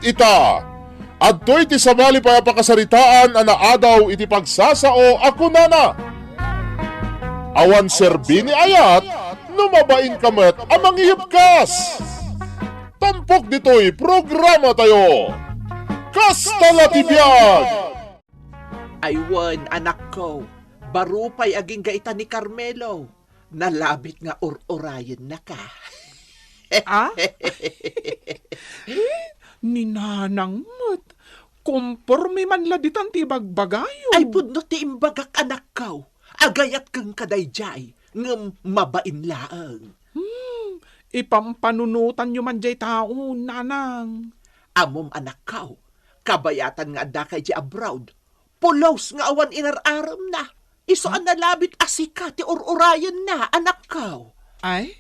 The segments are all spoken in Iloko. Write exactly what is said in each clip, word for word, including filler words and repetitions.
ita. Adtoy ti sabali pay a pakasaritaan a naadaw iti pagsasao a kunana, "Awan serbi ni ayat no mabain ka met a mangiyebkas." Tampok ditoy programa tayo. Kasta la ti biag! Ay wen, anakko, baro pay agingga ita ni Carmelo. Nalabit nga ur-urayennaka. Ah? Eh, ni Nanang met. Komporme man la ditan ti ibagbagayo. Ay, pudno ti imbagak, anakko. Agayat kenka daydiay, ngem mabain laeng. Hmm, ipampanunotanyo man diay tao, Nanang. Ammom, anakko, kabayatan nga addaka idiay abroad. Pulos nga awan inar-aremna. Isu a nalabit a sika ti ur-urayenna, anakko. Ay,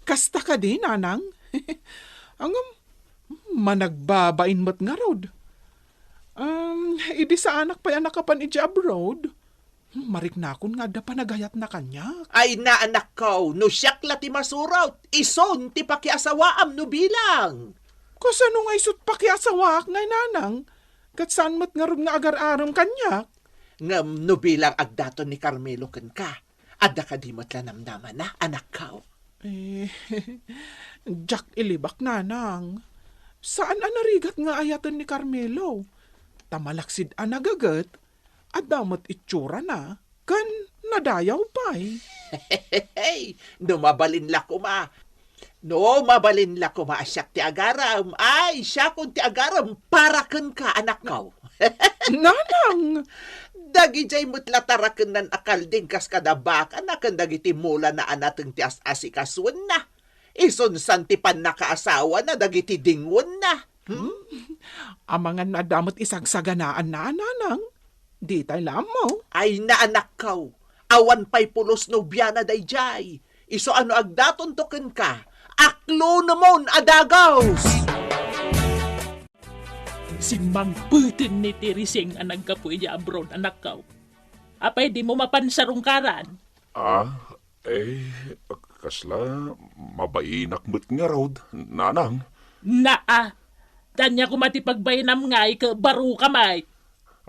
kasta kadi, Nanang? Ngem, managbabain met ngarud. Um, idi saanak pay a nakapan idiay abroad, mariknakon nga adda panagayatna kaniak. Ay na, anakko, no siak la ti masurot, isun ti pakiasawaam no bilang. Kasano nga isut pakiasawaak ngay, Nanang? Ket saan met ngarud nga agar-arem kaniak? Ngem no bilang agdaton ni Carmelo kenka, adda kadi met la namnamana, anakko? Eh, diak ilibak, Nanang. Saan a narigat nga ayaten ni Carmelo. Ta malaksid a nagaget, adda met itsurana, ken nadayaw pay. No mabalin la koma, no mabalin la koma a siak ti agarem, ay, siakon ti agarem para kenka, anakko. Nanang! Dagidiay met la tarakennan a kalding kas kada bakana ken dagiti mulana a nateng ti as-asikasuenna. Isunsan ti pannakaasawana dagiti dingonda. Hmm? Amangan no adda met isagsaganaanna, Nanang. Ditay la ammo. Ay na, anakko, awan pay pulos no biana daydiay. Isu a no agdatonto kenka, aklonemon a dagus. Simmangpeten ni Tereseng a naggapu idiay abroad, anakko. Apay dimo mapan sarungkaran? Ah, eh, kasla, mabainak met ngarud, Nanang. Naa, ania koma ti pagbainam ngay ket baro ka met.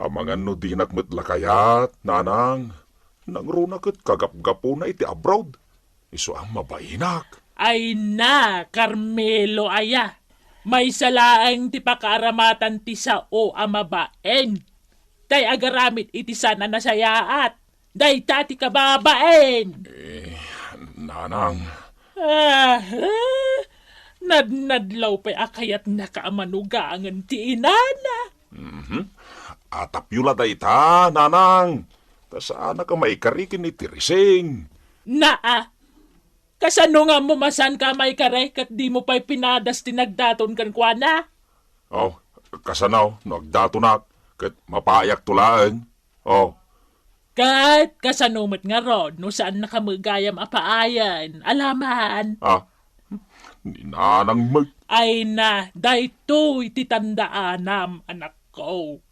Amangan no dinak met la kayat, Nanang. Nangruna ket kagapgapuna iti abroad. Isu a mabainak. Ay na, Carmelo aya. Maysa laeng ti pakaaramatan ti sao a mabain. Tay agaramid iti saan a nasayaat. Dayta ti kababain. Eh, Nanang. Ah, nadnadlaw pay a kayatnaka a manugangen ti inana. Mhm. Atapyo la dayta, Nanang. Ta saanak a maikari ken ni Tereseng. Naa, kasano nga ammo a saanka a maikari ket dimo pay pinadas ti nagdaton kenkuana? Oh, kasano no agdatonak ket mapaayakto laeng? Oh. Ket kasano met ngarud no saannaka met gayam a paayen, alaman? Ah, ni Nanang met. Ay na, daytoy ti tandaanam, anakko.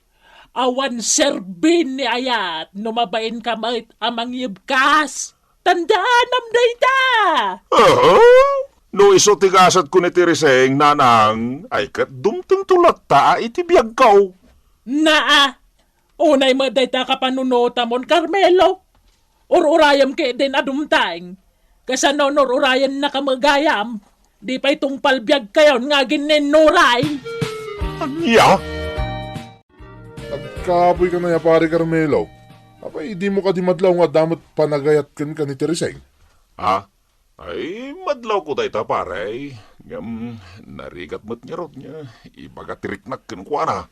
Awan serbi ni ayat no mabainka met a mangyebkas. Tandaanam dayta! Aha! No isu ti gasatko ni Tereseng, Nanang, ay ket dumtengto latta iti biagko. Naa, unay met dayta kapanunotamon, Carmelo. Ur-urayem ketdin a dumteng. Kasano no ur-urayennaka met gayam? Di pay tungpal biagkayon nga aginninnuray. Ania? Agkapoyka nay a Pare Carmelo. Apay, dimo kadi madlaw nga adda met panagayat kenka ni Tereseng? Ha? Ay, madlawko dayta, pare. Ngem, narigat met ngarud nga ibaga ti riknak kenkuana.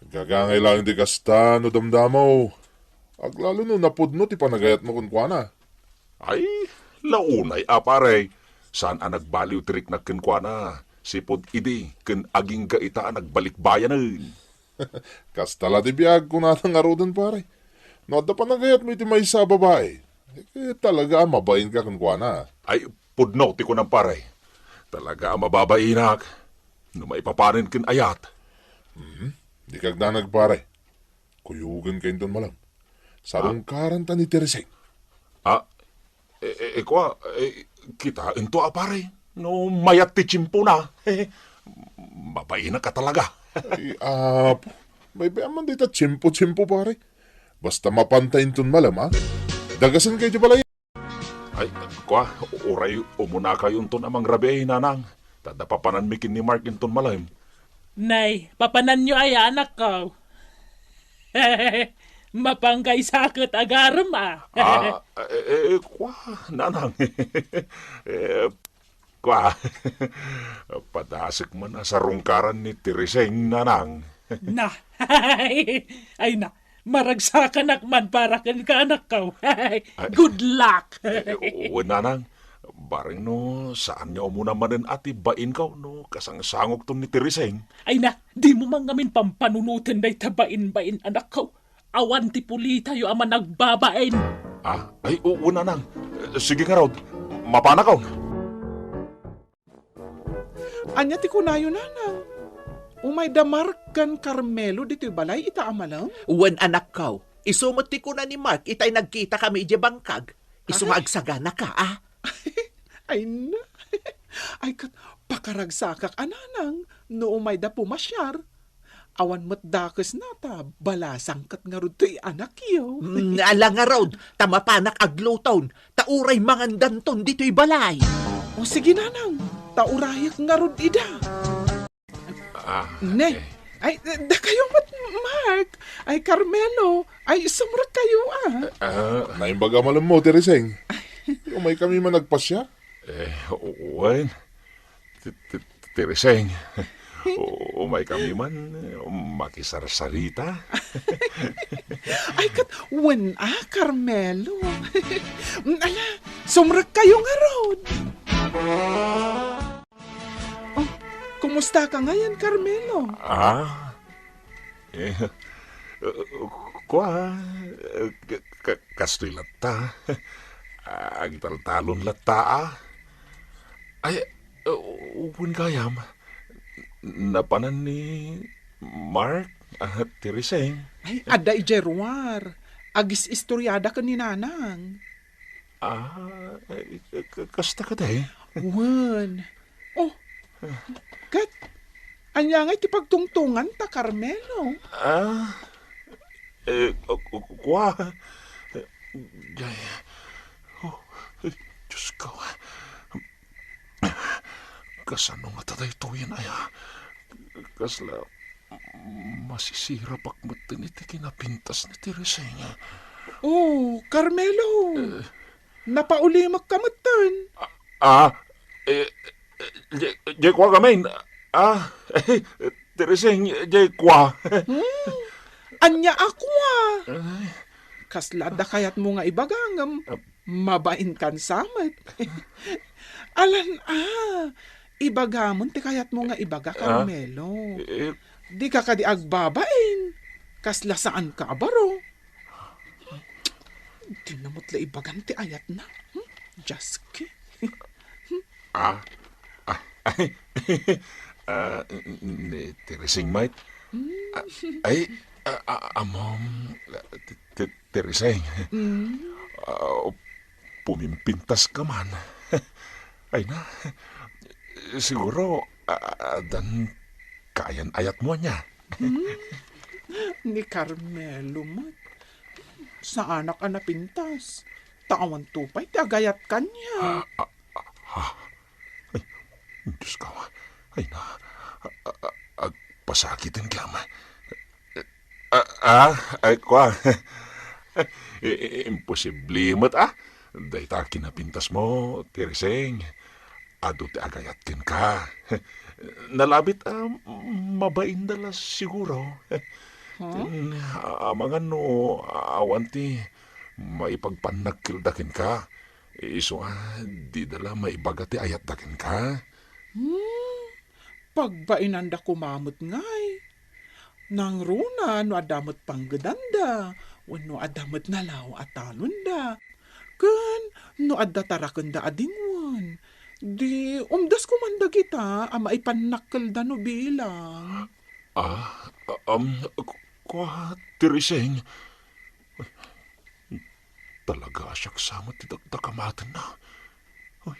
Agagangay laeng ti kasta no damdamaw. Aglalo no napudno ti panagayatmo kenkuana. Ay, launay a, pare. Saan a nagbaliw ti riknak kenkuana. Sipud idi ken agingga ita a nagbalikbayanen. Kasta la ti biag, kunana ngaruden, pare. No adda panagayatmo iti maysa a babai, eh, talaga a mabainka kenkuana. Ay, pudno ti kunam, pare. Talaga a mababainak no maipapanen ken ayat. Mhm. Dika agdanag, pare. Kuyogenka inton malem. Sarungkaranta ni Tereseng. Ah, eh, eh, eh, kua, eh, kitaento a, pare. No mayat ti tiempona. Mabainak a talaga. Ay, apo. Maybay-am man dayta tiempo-tiempo, pare. Basta mapanta inton malem, a? Dagasen kayo ti balay. Ay, kua, uray umuna kayo inton a mangrabii, nanang. Ta adda papananmi ken ni Mark inton malem. Nay, papananyo aya, anakko? Mapanggaysa ket agarem, a. Ah, eh, eh, kua, nanang. Eh, kua, padasek man a sarungkaran ni Tereseng, nanang. Na, ay na, maragsakanak man para kenka, anakko. Ay, good luck. Eh, wen, nanang, bareng no saan nga umuna manen a ti bainko no kasangsangokton ni Tereseng. Ay na, dimo man ngamin pampanunoten dayta bain-bain, anakko. Awan ti pulitayo a managbabain. Ah, ay, wen, nanang. Eh, sige ngarud, mapanakon. Ania ti kunayo, nanang? Umay da Mark ken Carmelo ditoy balay ita a malem? Wen, anakko. Isu met ti kuna ni Mark itay nagkitakami idiay bangkag. Isu nga agsaganaka, a. Ay na. Ay ket, pakaragsakak a, nanang, no umay da pumasiar. Awan met dakesna ta balasang ket ngarud toy anakyo. Mm, ala ngarud, ta mapanak agluton, ta uray mangandanton ditoy balay. O sige, nanang, ta urayek ngarud ida. Ah, ne, eh. Ay, dakayo met, Mark. Ay, Carmelo. Ay, sumrek kayo, a. Ah. Naimbag a malemmo, Tereseng. Umay kami man nagpasiar? Eh, wen. Ti, ti, Tereseng. U-, umay kami man, makisarsarita. Ay, ket wen a, Carmelo. Ala, sumrek kayo ngarud. Oh, kumusta ka ngayon, Carmelo? Ah, eh, kua, eh, ka-, ka-, kastoy latta. Agitaltalon latta, a. Ay, eh, wen gayam, napanan ni Mark, a, Tereseng. Ay, adda idiay ruar. Agis-istoriada ken ni nanang. Ah, eh, ka-, kasta kadi? Wen. Oh, ket, ania ngay ti pagtungtunganta, Carmelo? Ah, eh, ku-, ku-, kua. Ay, oh, eh, Diyos ko. Kasano ngata daytoyen, aya? Kasla masisirapek metten iti kinapintas ni Tereseng. Oh, Carmelo. Eh. Napaulimekka metten. Ah, ah, eh, eh, di, di ko agamin. Ah, eh, Tereseng, di ko. Hmm? Ania a kua? Ay. Kasla adda kayatmo nga ibaga ngem mabainkan sa met. Alan a, ibagamon ti kayatmo nga ibaga, ah, Carmelo. Eh, dika kadi agbabain. Kasla saanka a baro. Dina met la ibagan ti ayatna. Hmm? Jaske. Ah, ah, ah, ni Tereseng met. Hmm. Ah, ay, ah, ah, amom, ah, ti, ti, Tereseng. Hmm. Ah, pumimpintaska man. Ay na, siguro, ah, addan kaayan ayatmo ania. Hmm. Ni Carmelo met. Saanak a napintas. Ta awanto pay ti agayat kaniak. Ah, ah, ah, ah. Ay, Diyos ko. Ay na, a-, a-, a-, agpasakiten kayam. Ah, ah, ay, kua. I-, i-, imposible met, ah. Dayta kinapintasmo, Tereseng. Adu ti agayat kenka. Nalabit a mabainda la siguro. Hmm? Amangan no awan ti maipagpannakkelda kenka. Isu a dida la maibaga ti ayatda kenka. Hmm, pagbainanda koma met ngay. Nangruna no adda met panggedanda, wenno adda met nalaw a talonda, ken no adda tarakenda a dingwen, di umdasko man dagita a maipannakkelda no bilang. Ah, um, ku-, kua, Tereseng. Talaga a siak sa met ti dakdakamatenna. Ay,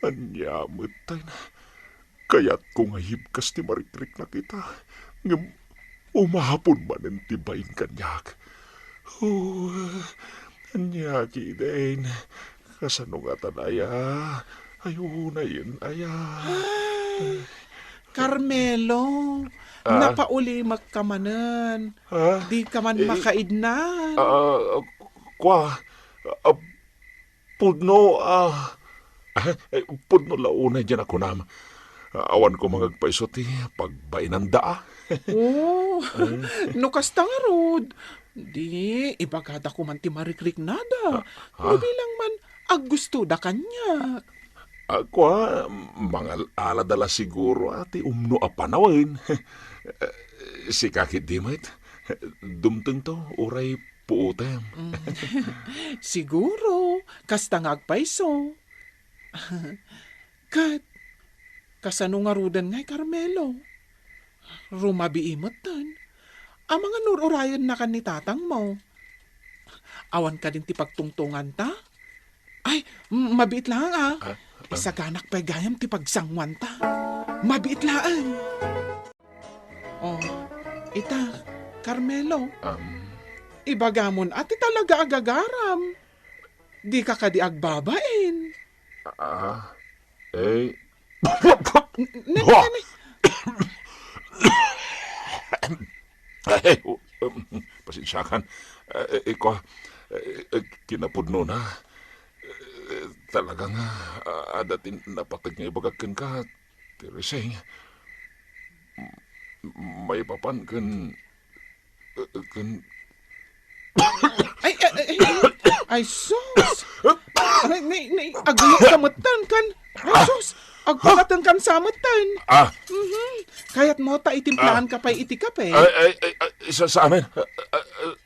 ania met tay na-, Kayatko nga ibkas ti marikriknak ita, ngem umapon manen ti bain kaniak. Oh, ania ketdin? Kasano ngatan aya? Ay, unayen aya. Ay, Carmelo, Ah? Napaulimek ka manen. Ah? Di ka man Eh, makaidnan. Ah, kua, ah, pudno, ah, ah, eh, pudno la unay diay a kunam. Awan ko mangagpayso ti pagbainanda, ah. Oh, no kasta ngarud, di ibagada ko man ti marikriknada. Ah, ah. No bilang man, aggustoda kaniak. Ah, kua, mangal-alada la siguro, ah, ti umno a panawen. Sika ketdi met, dumtengto, uray puotem. Mm. Siguro, kasta nga agpayso. Ket, kasano ngaruden ngay, Carmelo? Rumabii metten. Amangan no ur-urayennakan ni tatangmo. Awan kadin ti pagtungtunganta? Ay, m-, mabiit laeng, ah. Ah, ah. Isaganak pay gayam ti pagsangoanta. Mabiit laeng. Oh, ita, Carmelo. Um. Ibagamon a ti talaga a gagaram. Dika kadi agbabain? Ah, eh. N-, n-, Wah! Nani? Ay, um, pasensiakan. Eh, eh, kua, eh, eh, kinapudnona. Eh, talaga nga, ah, adda ti napateg nga ibagak kenka, Tereseng. M-, maipapan ken Ken Ay, ay, ay, ay, ay, sus! Ay, nay, nay, agayok ka metten kan. Ay, sus! Agpalaten kan sa metten. Ah. Mhm. Kayatmo ta itimplahan Ah. ka pay iti kape? Ay, ay, ay, ay, sa-, saanen? Ah, ah,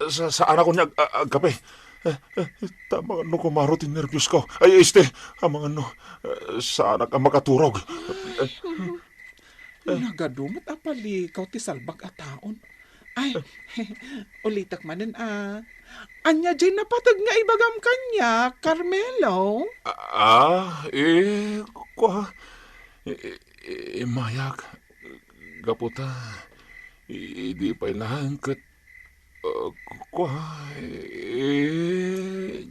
sa-, saan ako niya ag-, ag-, agkape? Eh, eh, tama no kumaro ti nerbios ko. Ay, este, amangan no, eh, saanak a makaturog. Eh, Nagadu met a palikaw ti salbag a taon. Ay, ulitek manen a. Ania diay napateg nga ibagam kaniak, Carmelo? Ah, eh, kua, eh, eh, mayak, gapu ta, idi pay laeng ket Ah, ku-, kua, eh,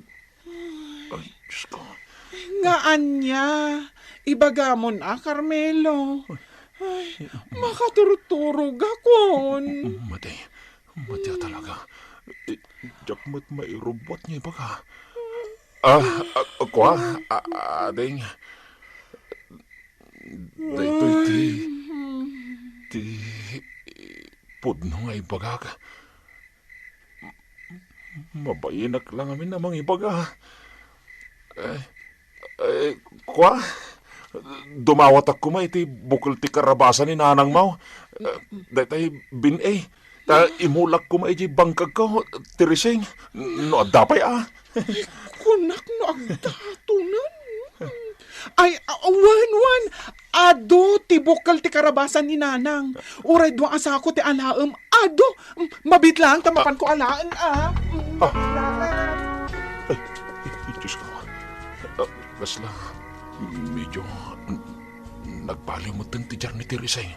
ay, Diyos ko. Nga ania? Ibagamon a, Carmelo. Ay, makaturturogakon. Mati, mati a talaga. Eh, diak met mairubbuat nga ibaga. Ah, ah, kua, ah, ading. Daytoy ti, ti pudno nga ibagak. Mabainak la ngamin a mangibaga. Eh, eh, kua? Dumawatak koma iti bukel ti karabasa ni nanangmo. Eh, daytay bin-i. Ta imulak koma idiay bangkagko, Tereseng. No adda pay a. Kunak no agdatonen. Ay, a-, wen, wen. Adu ti bukel ti karabasan ni Nanang. Uray dua a sako ti alaem. Adu. Mabiit laeng ta mapanko alaen, a. Ah. Ay, ay, ay, Diyos ko. Ah, kasla, medyo, mm, nagbaliw metten ti diar ni Tereseng.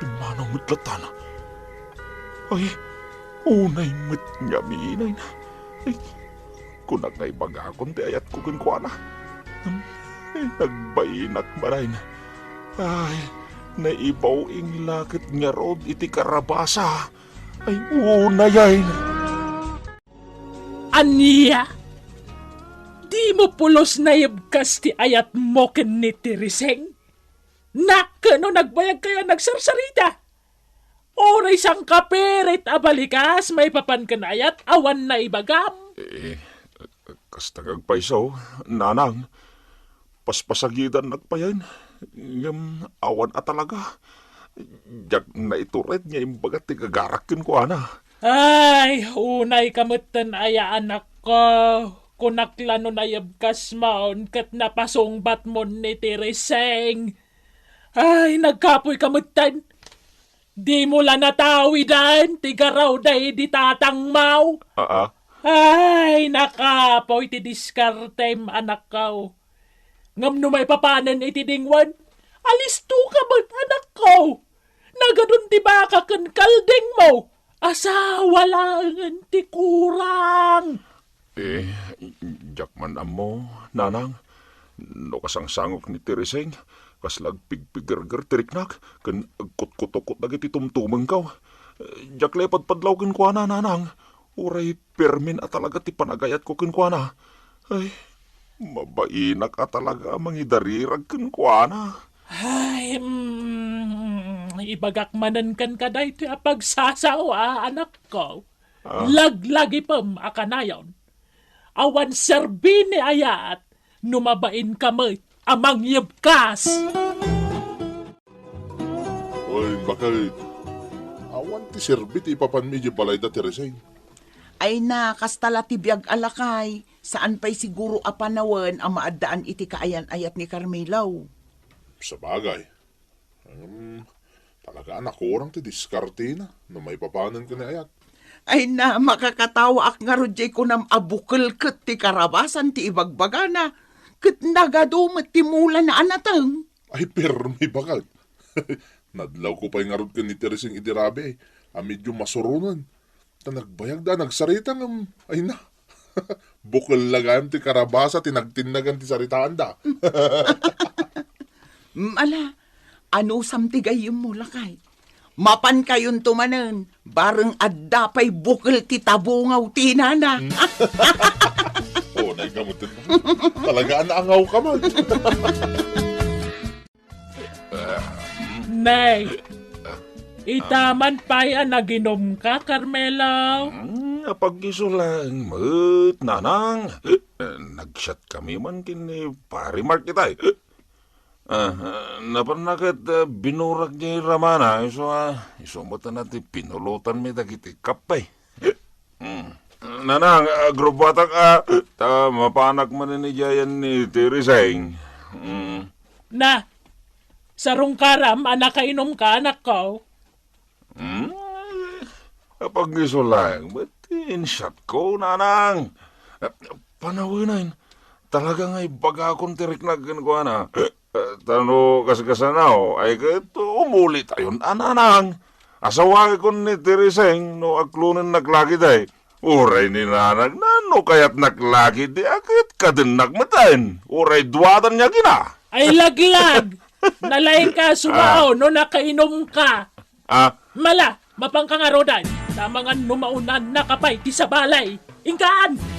Pimmanaw met lattan. Ay, unay met ngamin. Ay, kunak nga ibagakon ti ayatko kenkuana. Ay, nagbainak manen. Ay, naibaw-ing la ket ngarud iti karabasa. Ay, unay ay. Ania? Dimo pulos naibkas ti ayatmo ken ni Tereseng? Nakano nagbayagkayo a nagsarsarita? Uray sangkapirit a balikas maipapan ken ayat awan naibagam. Eh, kasta nga agpayso, Nanang, paspasagidannak payen, ngem awan a talaga. Diak naitured nga imbaga ti gagarak kenkuana. Ay, unay ka metten aya, anakko. Kunak la no naibkasmon ket napasungbatmon ni Tereseng. Ay, nagkapoy ka metten. Dimo la natawiden ti garaw daydi tatangmo. Aa? Ay, nakapoy ti diskartem, anakko. Ngem no maipapanen iti dingwen, Alisto ka met, anakko. Nagadun ti baka ken kaldingmo. Asawa laengen ti kurang. Eh, diak man ammo, nanang. No kasangsangok ni Tereseng, kasla agpigpigerger ti riknak, ken agkutkutokot dagiti tumtumengko. Eh, diak la ipadpadlaw kenkuana, nanang. Uray permin a talaga ti panagayatko kenkuana. Ay, mabainak a talaga a mangidarirag kenkuana. Ay, mm, ibagak manen kenka daytoy a pagsasao, a, anakko. Ah. Laglagipem a kanayon. Awan serbi ni ayat no mabainka met a mangyebkas. Oy, baket. Awan ti serbi ti ipapanmi idiay balayda, Tereseng. Ay na, kasta la ti biag a lakay. Saan pay siguro a panawen a maaddaan iti kaayan-ayat ni Carmelo. Sabagay. Hmm, talaga a nakurang ti diskartena no maipapanen ken ni ayat. Ay na, makakatawaak ngarud diay kunam a bukel ket ti karabasan ti ibagbagana, ket nagadu met ti mulana a nateng. Ay, permi, baket. Nadlawko pay ngarud ken ni Tereseng idi rabii a medio masuronen. Ta nagbayagda a nagsarita ngem, ay na. Bukel la gayam ti karabasa ti nagtinnagan ti saritaanda. Mm, ala, anusam ti gayyemmo, lakay? Mapankayonto manen, bareng adda pay bukel ti tabungaw ti inana. Unay ka met. Talaga a naangawka man. Nay, ita man pay a naginumka, Carmelo? Hmm, apag-isu laeng met, nanang. Nagsiatkami man ken ni Pari Mark itay. Ah, napanna ket, ah, binurak diay ramana, isu, ah, isu met a nati pinulotanmi dagiti kape. Hmm. Nanang, ah, agrubatak, ah, ta mapanak manen idiayan ni Tereseng. Hmm. Na, sarungkaram a nakainumka, anakko. Hmm? Apag-isu laeng met ti insiatko, nanang. Panawen, talaga nga ibagakon ti riknak kenkuana. Eh, ta no kasgasanaw, ay ket umulitayon a, nanang. Asawaekon ni Tereseng no aklonennak la ketdi. Uray ni nanang, no kayatnak la ketdi a ket kadennak metten. Uray duatan nga kina. Ay, laglag! Nalaingka a sumao no nakainumka. Ah? Mala, mapanka ngaruden. Amangan no maunanna ka pay ti sabali. Inkaan!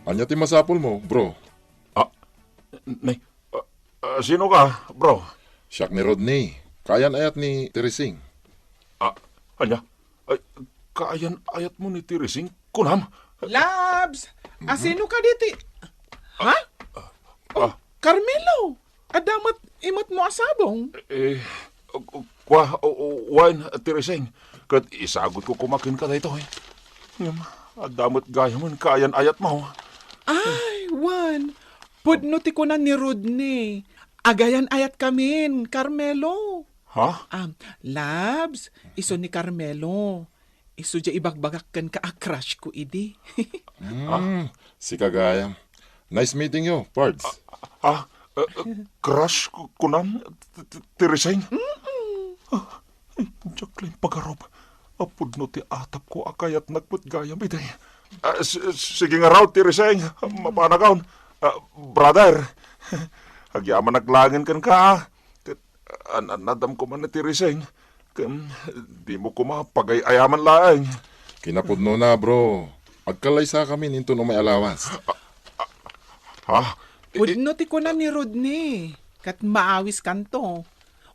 Ania ti masapulmo, bro? Ah, ni, ah, ah, sino ka, bro? Siak ni Rodney. Kaayan-ayat ni Tereseng. Ah, ania? Ay, kaayan-ayatmo ni Tereseng, kunam? Labs! Mhm. Asino ka diti? Ha? Ah, oh, ah. Carmelo! Adda met imetmo a sabong? Eh, kua, o, o, wen, Tereseng. Ket isagutko koma kenka daytoy. Ngem, adda met gayamen kaayan-ayatmo. Ay, wen. Pudno ti kuna ni Rodney. Agayan-ayatkamin, Carmelo. Ha? Ah, Labs, isu ni Carmelo. Isu diay ibagbagak kenka a crush ko idi. Hmm, sika gayam. Nice meeting you, Pards. Ah, ah, eh, eh, crush ko, kunam, T-, T-, Tereseng? Mm-mm. Ah, diak la impagarup. Pudno ti atapko a kayatnak met gayam idi. Ah, s-, s-, sige ngarud, Tereseng. Mapanakon. Ah, brother, agyamanak laengen kenka, ah. Ket an-annadam koma ni Tereseng, ken dimo koma pagay-ayaman laeng. Kinapudnona, bro. Agkallaysakamin inton umay a lawas. Ha? I-, i- Pudno ti kuna ni Rodney, ket maawiskanto.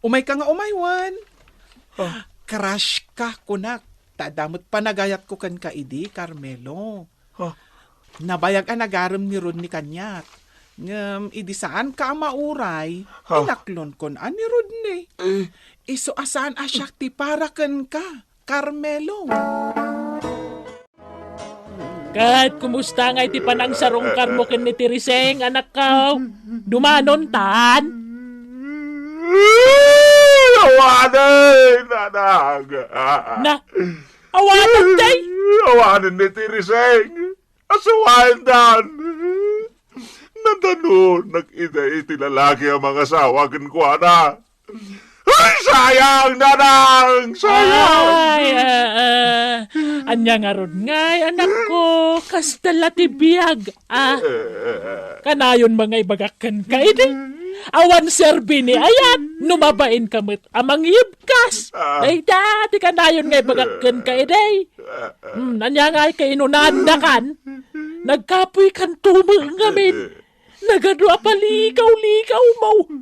Umayka nga umay wen. Ah. Crush ka, kunak. Ta adda met panagayatko kenka idi, Carmelo. Ha? Nabayag a nagarem ni Rodney kaniak. Ngem idi saanka a mauray, ha? Inaklonkon a ni Rodney. Eh. Isu a saan a siak ti para kenka, Carmelo. Ket kumusta ngay ti panangsarungkarmo ken ni Tereseng, anakko? Dumanontan? Awanen, nanang. Na, awanen, tay? Awanen ni Tereseng. Asawaendan. Nadanonak ida iti lalaki a mangasawa kenkuana. Ay, sayang, Nanang! Sayang! Ay, ah, ah. Ania ngarud ngay, anakko, kasta la ti biag, ah. Kanayon nga ibagak kenka idi. Awan serbi ni ayat, no mabain ka met a mangyebkas. Ah. Dayta ti kanayon nga ibagak kenka idi. Hmm, ania ngay kainunandakan? Nagkapoykanto met ngamin. Nagadu a palikaw-likaw mo.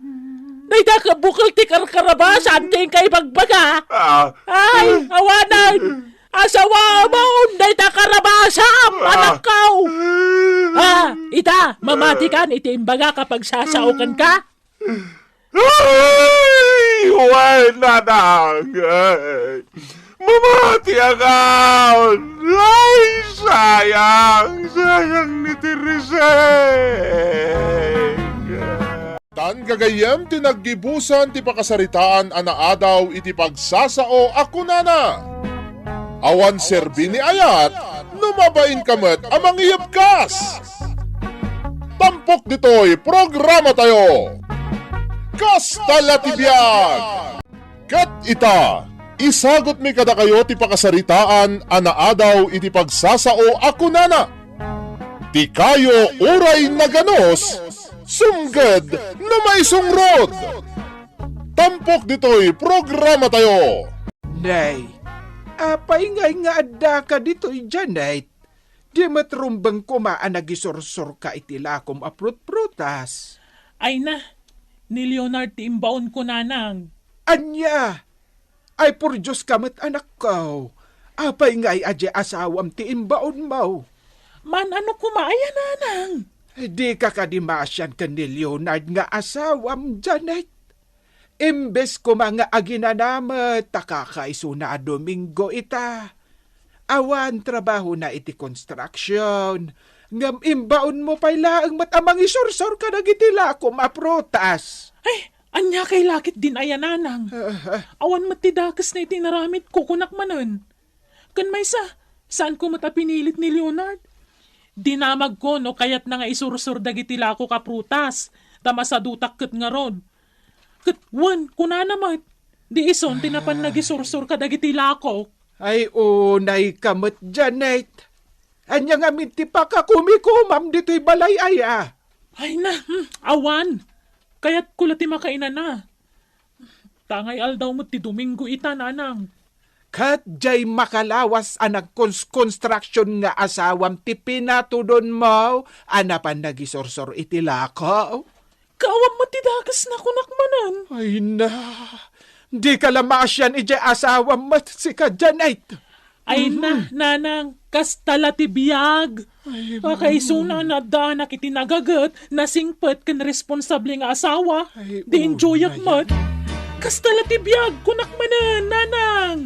Dayta ket bukel ti karkarabasam ti inka ibagbaga. Ah. Ay, awanen. Asawa mo, dayta karabasam, ah, anakko. Ah, ita, mamatikan iti imbagak a pagsasao kenka. Ay, wen, Nanang. Ay, mamatiakon. Ay, sayang, sayang ni Teresa. Tan gagayyem ti naggibusan ti pakasaritaan a naadaw iti pagsasao a kunana, awan serbi ni ayat no mabain ka met a mangiyebkas. Tampok ditoy programatayo. Kasta la ti biag. Ket ita, isagutmi kadakayo ti pakasaritaan a naadaw iti pagsasao a kunana, "Ti kayo uray naganus, sumged no maisungrod." Tampok ditoy programatayo. Nay, apay ngay nga addaka ditoy, Janet? Di met rumbeng koma a nagisursurka iti lakom a prutprutas. Ay na, ni Leonard ti imbaonko, Nanang. Ania? Ay, por Dios ka met, anakko. Apay ngay a diay asawam ti imbaonmo? Man-ano koma aya, Nanang? Dika kadi masian ken ni Leonard nga asawam, Janet? Imbes koma nga aginana met ta kakaisuna a Domingo ita, awan trabahona iti construction, ngem imbaonmo pay laeng met a mangisursor kadagiti lakom a prutas. Ay, ania kay la ketdin aya, Nanang? Ah, ah. Awan met ti dakesna iti inaramidko, kunak manen. Ken maysa, saanko met a pinilit ni Leonard. Dinamagko no kayatna nga isursor dagiti lakok a prutas, ta masadutak ket ngarud. Ket wen, kunana met, di isun ti napan nagisursor kadagiti lakok. Ay, unayka met, Janet. Ania ngamin ti pakakumikomam ditoy balay aya? Ay na, hmm, awan. Kayatko la ti makainana. Tangay aldaw met ti Domingo ita, Nanang. Ket diay makalawas a nagkons-construction nga asawam ti pinatudonmo a napan nagisursor iti lako? Kaawam met ti dakesna, kunak manen. Ay na, dika la masian idiay asawam met, sika, Janet. Ay na, mhm, Nanang, kasta la ti biag. Ay, Kakaisuna a naaddaanak iti nagaget, nasingpet ken responsable nga asawa. Ay, di enjoyak met. Kasta la ti biag, kunak manen, Nanang.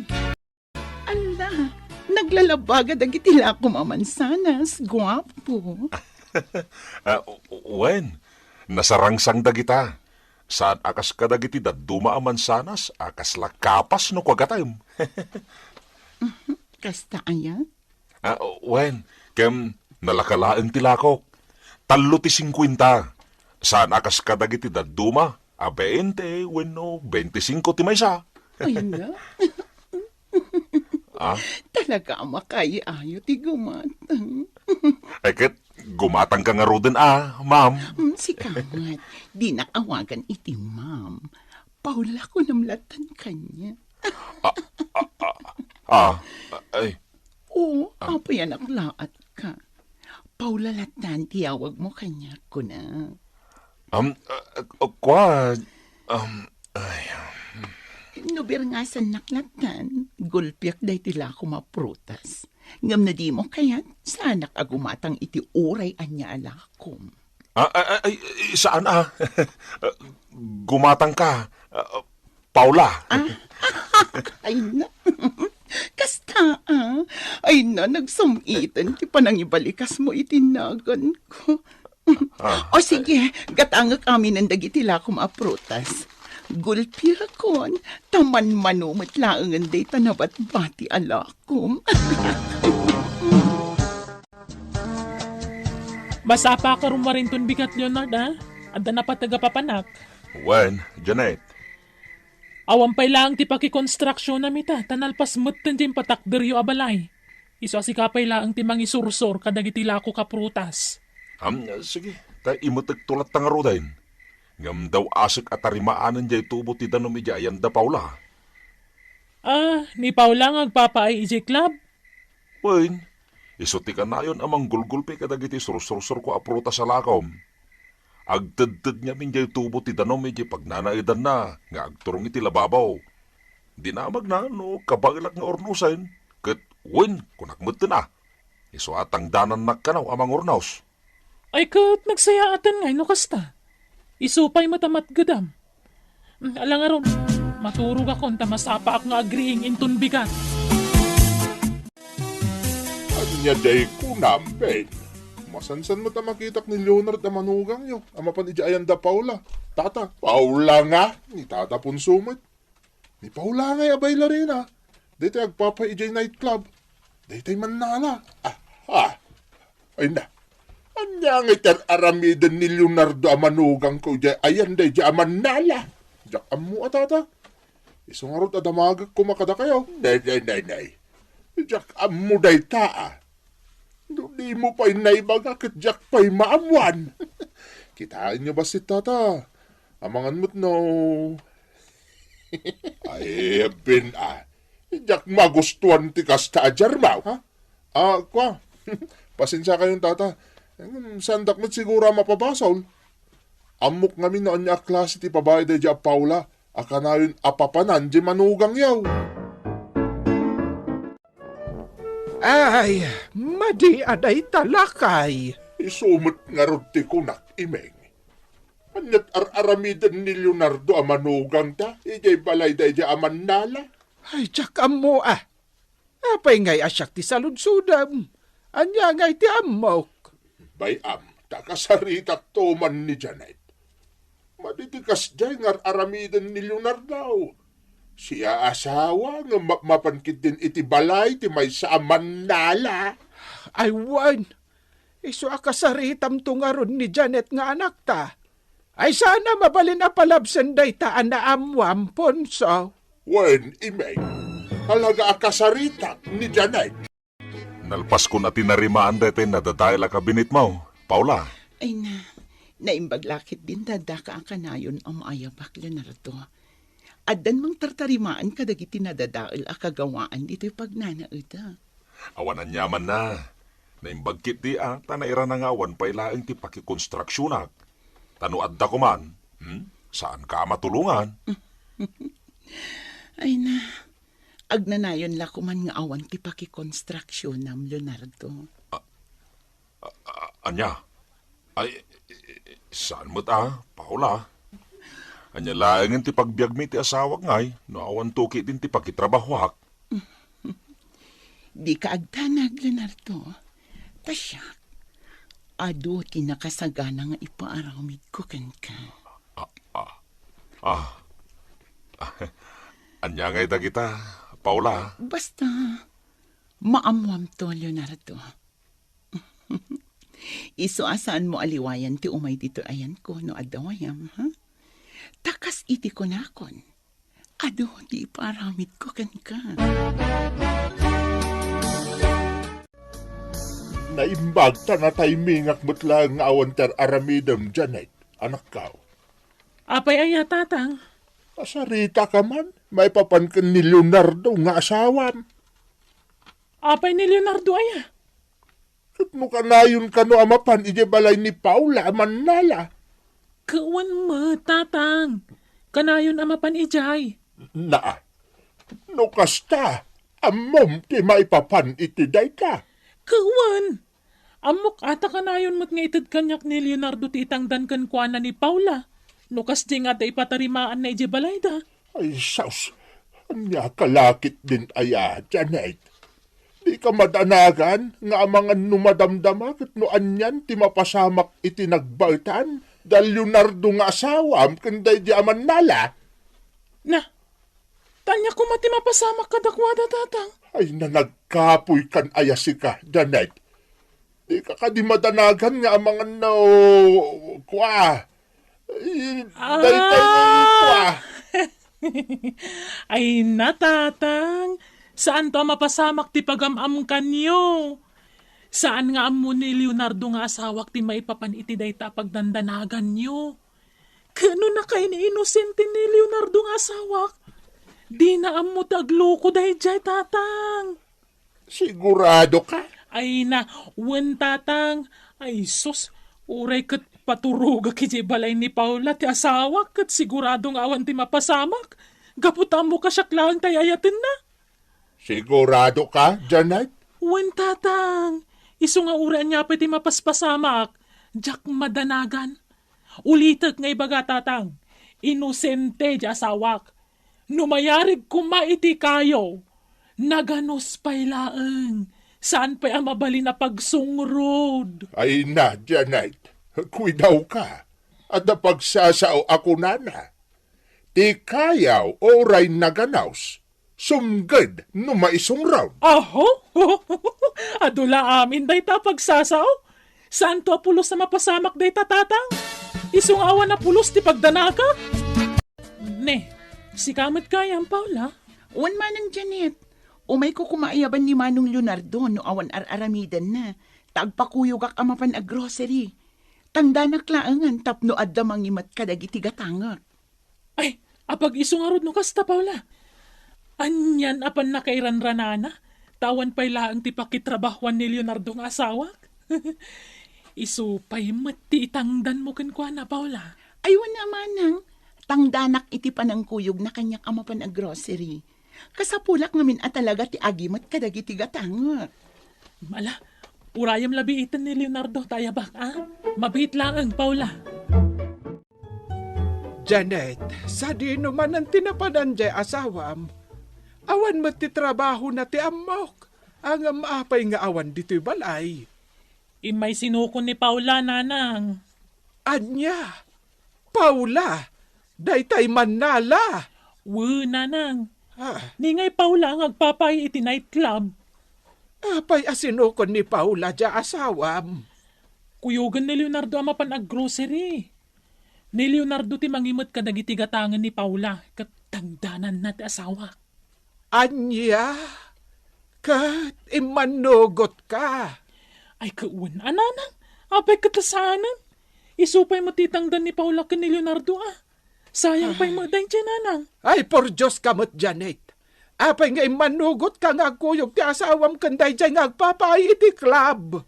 Ala, naglalabbaga dagiti lakom a mansanas, guapo. Ah, wen, nasarangsang dagita. Saan a kas kadagiti dadduma a mansanas a kasla kapas no kuagatem. Kasta aya? Ah, wen, ken nalaka laeng ti lakok. Tallo ti singkuenta. Saan a kas kadagiti dadduma a beinte wenno beintisingko ti maysa. Ay na. Ah? Talaga a makay-ayo ti gumatang. Ay, ket gumatangka ngaruden a, ma'am. Hmm, sika met, dinak awagan iti ma'am. Paula kunam lattan kaniak. Ah, ah, ah, ah, ay. Oo, ah, apayanak laat ka. Paula lattan ti awagmo kaniak, kunak. Um, ah, ah, kua, um, ay, um. No birngasannak lattan, gulpiak daytoy lakom a prutas. Ngem no dimo kayat, saanak a gumatang iti uray ania a lakom. Ah, ah, ah, ay, ay, saan a? Gumatangka, ah, Paula. Ah, ay na. Kasta, ah. Ay na, nagsam-iten ti panangibalikasmo iti naganko. Ah, o sige, gatangek aminen dagiti lakom a prutas. Gulpiakon, ta manmano met laengen dayta nabatbati a lakom. Masapa ka rumarinton bigat, Leonard, a? Adda napateg a papanak. Wen, Janet. Awan pay laeng ti pakikonstruksionam ita, ta nalpas metten diay impatakderyo a balay. Isu a sika pay laeng ti mangisursor kadagiti lako a prutas. Am, sige, ta imetekto latta ngaruden. Ngem daw asek a tarimaanen diay tubo ti danum idiay ayan da Paula. Ah, ni Paula nga agpapaay idiay club? Wen, isu ti kanayon a manggulgulpi kadagiti sursursurko a prutas a lakom. Agtedted ngamin diay tubo ti danum idiay pagnanaedanna nga agturong iti lababo. Dinamagna no kabaelak nga urnosen, ket wen, kunak metten a. Isu a tangdanannak kano a mangurnos. Ay ket nagsayaaten ngay no kasta. Isu pay met a matgedam. Mm, ala ngarud, maturogakon ta masapaak nga agriing inton bigat. Ania diay kunam, Ben? Masansan met a makitak ni Leonard a manugangyo a mapan idiay ayan da Paula. Tata, Paula nga? Ni Tata Ponso met. Ni Paula ngay a bailarina. Daytoy agpapay idiay nightclub. Daytoy mannala. Aha. Ay na. Ania ngay ti ar-aramiden ni Leonardo a manugangko idiay ayan daydiay a mannala? Diak ammo a, Tata. Isu ngarud a damagek koma kadakayo. Nay, nay, nay, nay. Diak ammo dayta a. No dimo pay naibaga ket diak pay maammuan. Kitaenyo bassit, Tata. Amangan met no. Ay, Ben a. Diak magustuan ti kasta a diarmaw, ha? Ah, kua. Pasensiakayon, Tata. Em, saandak met siguro a mapabasol. Ammok ngamin no ania a klase ti babai daydiay a Paula a kanayon a papanan diay manugangyo. Ay, madi a dayta, lakay. Isu met ngarud ti kunak, Imeng. Ania ti ar-aramiden ni Leonardo a manugangta idiay balay daydiay a mannala? Ay, diak ammo a. Apay ngay a siak ti saludsodem? Ania ngay ti ammok? Bay-am, ta kasaritakto man ni Janet. Madi ti kasdiay nga ar-aramiden ni Leonardo. Siak a asawa nga mapmapan ketdin iti balay ti maysa a mannala. Ay wen, isu a kasaritamto ngarud ni Janet nga anakta. Ay saan a mabalin a palabsen dayta a naammuam, Ponso? Wen, Imeng, talaga a kasaritak ni Janet. Nalpaskon a tinarimaan daytoy nadadael a kabinetmo, Paula. Ay na, naimbag la ketdin ti addaka a kanayon a maayabak, Leonardo. Addan mangtartarimaan kadagiti nadadael a kagawaan ditoy pagnanaedek. Awan aniamanna. Naimbag ketdi a ta nairana nga awan pay laeng ti pakikonstruksionak. Ta no adda koman, hmm, saanka a matulongan. Ay na, agnanayon la koman nga awan ti pakikonstruksionam, Leonardo. A-, a-, ania? Ay, saan met a, Paula? Ania laengen ti pagbiagmi ti asawak ngay no awanto ketdin ti pakitrabahoak? Dika agdanag, Leonardo. Ta siak, adu ti nakasagana nga ipaaramidko kenka. Ah, ah, ah. Ania ngay dagita, Paula? Basta, maammuamto, Leonardo. Isu a saanmo a liwayan ti umay ditoy ayanko no adda wayam, ha? Ta kas iti kunakon, adu ti ipaaramidko kenka. Naimbag ta nataymingak met laeng nga awan ti ar-aramidem, Janet, anakko. Apay aya, Tatang? Kasarita ka man, maipapan ken ni Leonardo nga asawam. Apay ni Leonardo aya? Ket no kanayon kano a mapan idiay balay ni Paula a mannala? Ket wen met, Tatang. Kanayon a mapan idiay. Naa. No kasta, ammom ti maipapan iti dayta. Ket wen. Ammok a ta kanayon met nga ited kaniak ni Leonardo ti itangdan kenkuana ni Paula. No kasdiay nga adda ipatarimaanna idiay balayda. Ay, sus! Ania ka la ketdin aya, Janet? Dika madanagan nga amangan no madamdama ket no anian ti mapasamak iti nagbaetan da Leonardo nga asawam ken daydi a mannala? Na, ta ania koma ti mapasamak kadakuada, Tatang? Ay, na nagkapoy kan aya sika, Janet. Dika kadi madanagan nga amangan no kua. Ay, Ah! daytoy ni kua. Ay na, Tatang. Saanto a mapasamak ti pagam-amkanyo. Saan nga ammo ni Leonardo nga asawak ti maipapan iti dayta a pagdandanaganyo. Ket no nakain-inosente ni Leonardo nga asawak, dina ammo ti agluko daydiay, Tatang. Sigurado ka? Ay na, wen, Tatang. Ay sus, uray ket paturogak idiay balay ni Paula ti asawak ket sigurado nga awan ti mapasamak. Gapu ta ammo kasiak laeng ti ay-ayatenna. Sigurado ka, Janet? Wen, Tatang. Isu nga uray ania pay ti mapaspasamak, diak madanagan. Ulitek nga ibaga, Tatang, inosente ti asawak. No mayarig koma iti kayo, naganus pay laeng, saan pay a mabalin a pagsungrod. Ay na, Janet, kuidawka. Adda pagsasao a kunana, "Ti kayaw uray naganus, sumged no maisungrod." Aho? Adu la amin dayta a pagsasao. Saanto a pulos a mapasamak dayta, Tatang? Isu nga awan a pulos ti pagdanagak. Ne, sika met gayam, Paula? Wen, Manang Janet. Umayko koma ayaban ni Manong Leonardo no awan ar-aramidenna, ta agpakuyogak a mapan aggrocery. Tangdanak laengen tapno adda mangimet kadagiti gatangek. Ay, apag-isu ngarud no kasta, Paula. Anian a pannakairanranana, ta awan pay laeng ti pakitrabahuan ni Leonardo nga asawak. Isu pay met ti itangdanmo kenkuana, Paula. Ay, wen a, Manang, tangdanak iti panangkuyogna kaniak a mapan aggrocery. Kasapulak ngamin a talaga ti agimet kadagiti gatangek. Ala, urayem la biiten ni Leonardo ta ayabak, a? Mabiit laeng, Paula. Janet, sadino manen ti napadan diay asawam? Awan met ti trabahona ti ammok. Ngem apay nga awan ditoy balay? Immay sinukon ni Paula, Nanang. Ania? Paula? Daytay mannala? Wen, Nanang. Ah. Ni ngay Paula nga agpapaay iti nightclub. Apay a sinukon ni Paula diay asawam? Kuyogen ni Leonardo a mapan aggrocery. Ni Leonardo ti mangimet kadagiti gatangen ni Paula ket tangdananna ti asawak. Ania? Ket immannugotka? Ay, ket wen a, Nanang. Apay ket ta saanen? Isu pay met ti itangdan ni Paula ken ni Leonardo, a. Sayang pay met daydiay, Nanang. Ay, pordioska met, Janet. Apay nga immannugotka nga agkuyog ti asawam ken daydiay nga agpapaay iti club?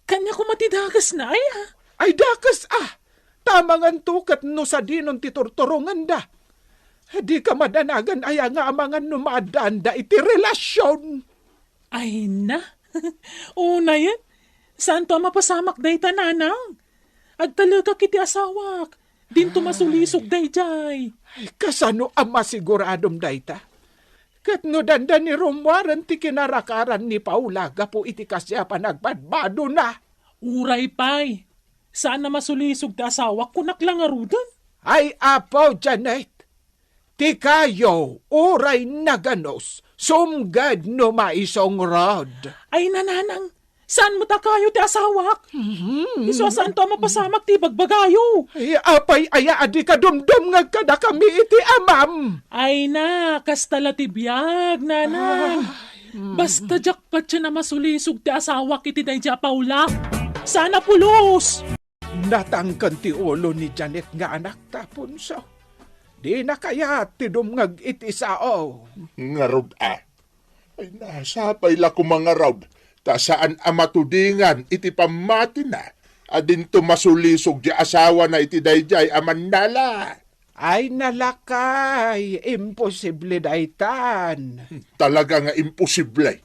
Kaniak koma ti dakesna, aya? Ay, dakes, a! Ta amanganto ket no sadinon ti turturongenda. Dika madanagan, aya, nga amangan no maaddaanda iti relasion? Ay na! Unayen, saanto a mapasamak dayta, Nanang? Agtalekak iti asawak. Dinto masulisog daydiay. Ay, kasano a masiguradom dayta? Ket no dandani rummuaren ti kinarakaran ni Paula gapu iti kaasian a panagpadpadona? Uray pay, saan a masulisog ti asawak, kunak la ngaruden. Ay, Apo Janet, ti kayo uray naganus, sumged no maisungrod. Ay, Nanang, saan met a kayo ti asawak? Mhm. Isu a saanto a mapasamak ti ibagbagayo. Ay, apay aya a dika dumdumngeg kadakami iti amam? Ay na, kasta la ti biag, Nanang. Ay, mm. Basta diak patien a masulisog ti asawak iti daydiay a Paula. Saan a pulos! Natangken ti ulo ni Janet nga anak ta, Aponso. Dina kayat ti dumngeg iti sao. Ngarud a. Ay, nasapay la koma ngarud, ta saan a matudingan iti pammatina a dinto masulisog ti asawana iti daydiay a mannala. Ay, nalakay, imposible daytan. Talaga nga imposible.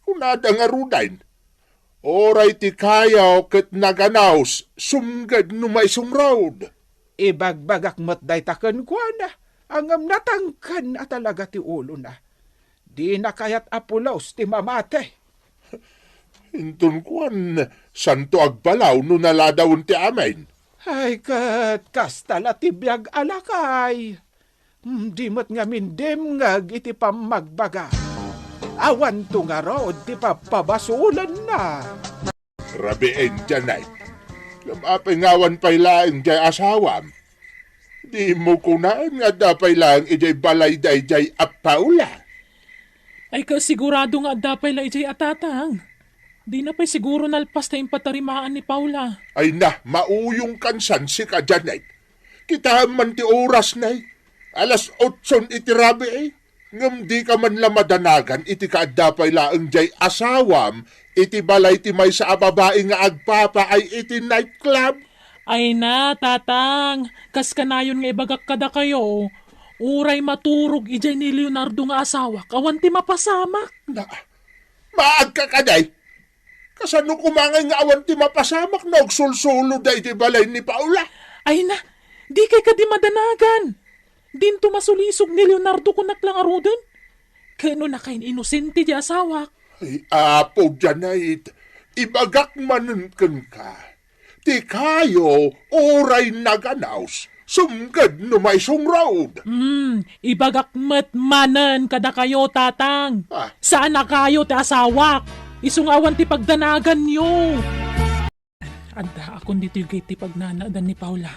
Kunada ngaruden, uray ti kayo ket naganus, sumged no maisungrod. Ibagbagak met dayta kenkuana, ngem natangken a talaga ti ulona. Dina kayat a pulos ti mamati. Inton kuan, saanto agbalaw no naladawen ti amin? Ay, ket kasta la ti biag a lakay. Hmm, di met ngamin dimngeg iti pammagbaga. Awanto ngarud ti pappabasolenna. Rabiin, Janet. Ngem apay nga awan pay laeng jay asawam? Dimo kunaen nga adda pay laeng idiay balay daydiay a Paula? Ay, kasigurado nga adda pay la idiay a Tatang. Dina pay siguro nalpas ta impatarimaan ni Paula. Ay na, mauyongkan san sika, Janet. Kitaem man ti oras, nay. Alas otson iti rabii, eh. Ngem dika man la madanagan iti kaadda pay laeng jay asawam iti balay ti maysa a babai nga agpapaay iti nightclub? Ay na, Tatang, kas kanayon nga ibagak kadakayo, uray maturog idiay ni Leonardo nga asawak, awan ti mapasamak. Na, maagka kadi? Kasano koma ngay nga awan ti mapasamak no agsulsuloda iti balay ni Paula? Ay na, dikay kadi madanagan. Dinto masulisog ni Leonardo, kunak la ngaruden. Ken no nakain-inosente ti asawak. Ay, Apo, Janet, ibagak manen kenka. Ti kayo, uray naganaws, sumged no maisungrod. Hmm, ibagak met manen kadakayo, Tatang. Ah. Saan a kayo ti asawak. Isu nga awan ti pagdanaganyo. Addaakon ditoy gate ti pagnanaedan ni Paula.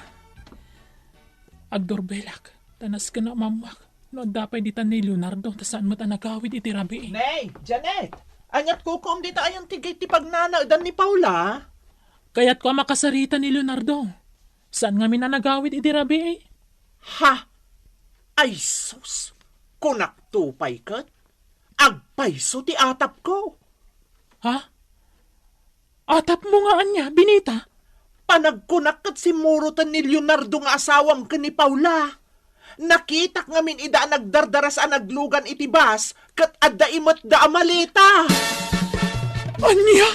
Agdurbelak, ta nasken a mammak no adda pay dita ni Leonardo, ta saan met a nagawid iti rabii. Nay, Janet, aniat kukuom dita ayon ti gate ti pagnanaedan ni Paula? Kayatko a makasarita ni Leonardo. Saan ngamin a nagawid iti rabii? Ha? Ay sus, kunakto pay ket agpayso ti atapko. Ha? Atapmo nga ania, Benita? Panagkunak ket simmuroten ni Leonardo nga asawam ken ni Paula. Nakitak ngamin ida a nagdardaras a naglugan iti bus ket adda imetda a maleta. Ania?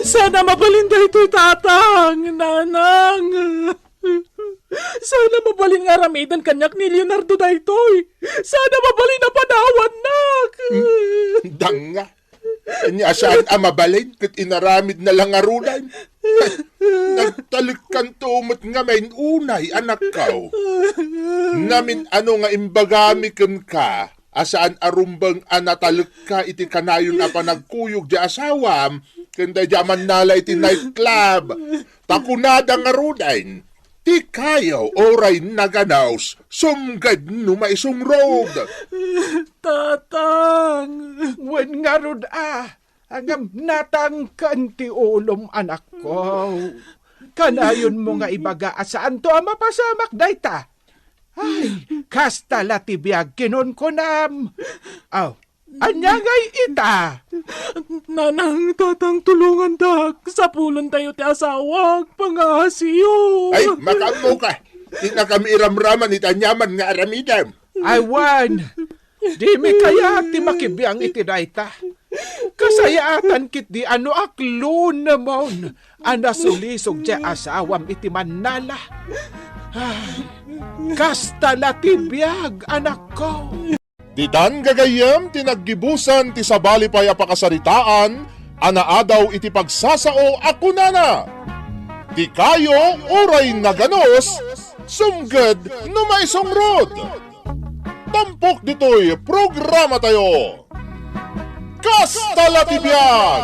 Saan a mabalin daytoy, Tatang, Nanang. Saan a mabalin nga aramiden kaniak ni Leonardo daytoy. Saan a mabalin a panawannak. Hmm, danga. Ania saan a mabalin ket inaramidna la ngaruden. Nagtalekkanto met ngamin unay, anakko. Namin-ano nga imbagami kenka a saan a rumbeng a natalekka iti kanayon a panagkuyog ti asawam ken daydi a mannala iti nightclub. Ta kunada ngaruden, ti kayo uray naganaws, sumged no maisungrod. Tatang! Wen ngarud a, ngem natangken ti ulom, anakko. Kanayonmo nga ibaga a saanto a mapasamak dayta. Ay, kasta la ti biag kinunkunam. Aw, ania ngay ita? Nanang, Tatang, tulongandak. Sapulentayo ti asawak, pangaasiyo. Ay, makaammoka. Dinakami iramraman iti aniaman nga aramidem. Ay, wen, dimi kayat ti makibiang iti dayta. Kasayaatan ketdi a no aklunemon a nasulisog ti asawam iti mannala. Ay, kasta la ti biag, anakko. Ditan gagayyem ti naggibusan ti sabali pay a pakasaritaan a naadaw iti pagsasao a kunana, "Ti kayo uray naganos, sumged no maisungrod." Tampok ditoy programatayo. Kasta la ti biag!